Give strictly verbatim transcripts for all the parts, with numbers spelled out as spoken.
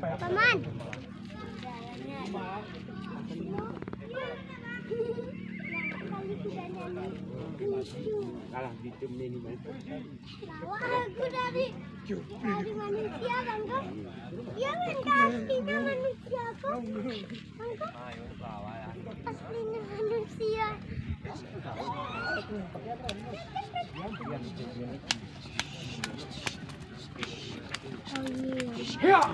Paman. Kalah di tim ini, man. Lawak aku dari, dari manusia, Bang, kok. Iya, Bang, aslinya manusia, kok. Bang, kok. Aslinya manusia. Oh, iya.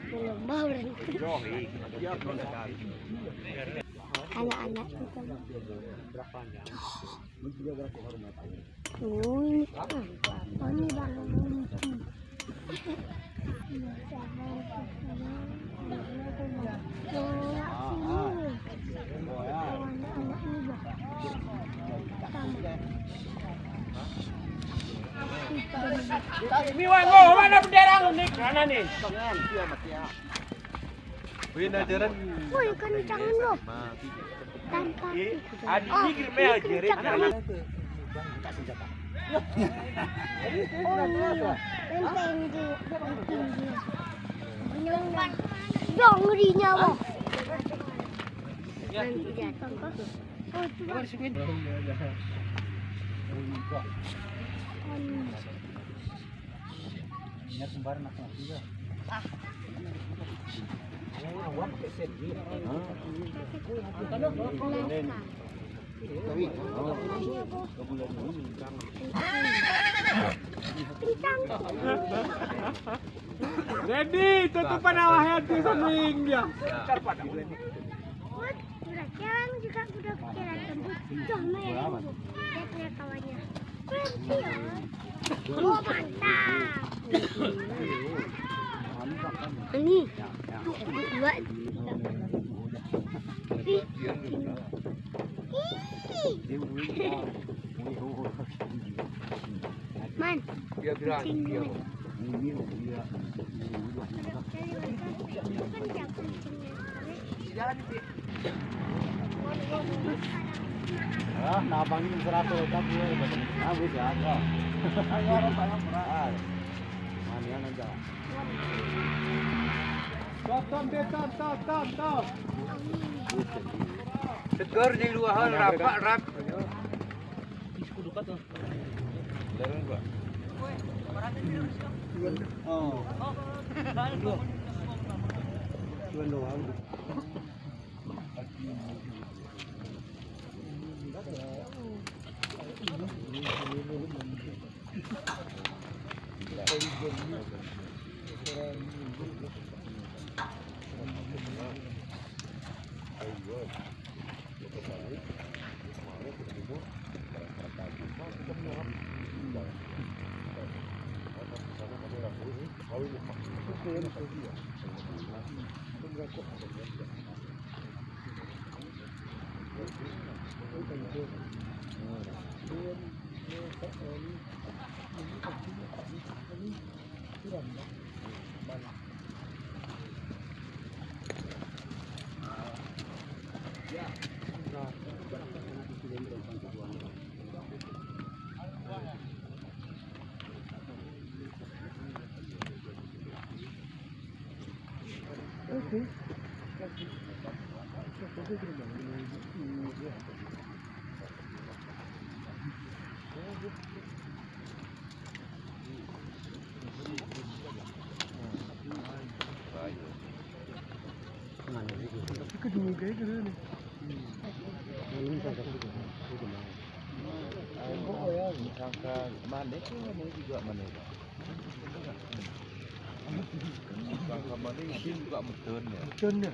Belum mau. Anak-anak kita. Ui, apa nih, Bang? Ini wango, mana bendera ni? Mana ni? Wih, nah, jalan. Woi, kencang lu. Tanpa. Eh, adik ni kena main aja, Red. Oh, iya. Enteng dia. Enteng dia. Dong ngeri nyawa. Nanti jatuh kok. Oh, tu. Aduh. Ready, tutupan awak hati samling dia. Buat, buat jalan juga, budak pikiran tembus. Cuma yang itu, dia punya kawannya. Berhenti, ya. Oh, mantap. Ini. Dua. Ih. Ih. Man. Kucing, Man. Ah, nah, abang ni seratus, tak boleh. Ah, bisa. Ah, mana yang ada? Tom, tom, tom, tom, tom, tom. Seger di luar, rapat, rap. Tapi kedua gaya kena ni. Sangka manis tu, manis juga manis. Sangka manis, isim juga mutun ya. Mutun ya.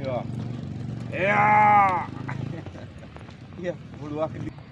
Ya. Ya. Ya, meuluah keudéh.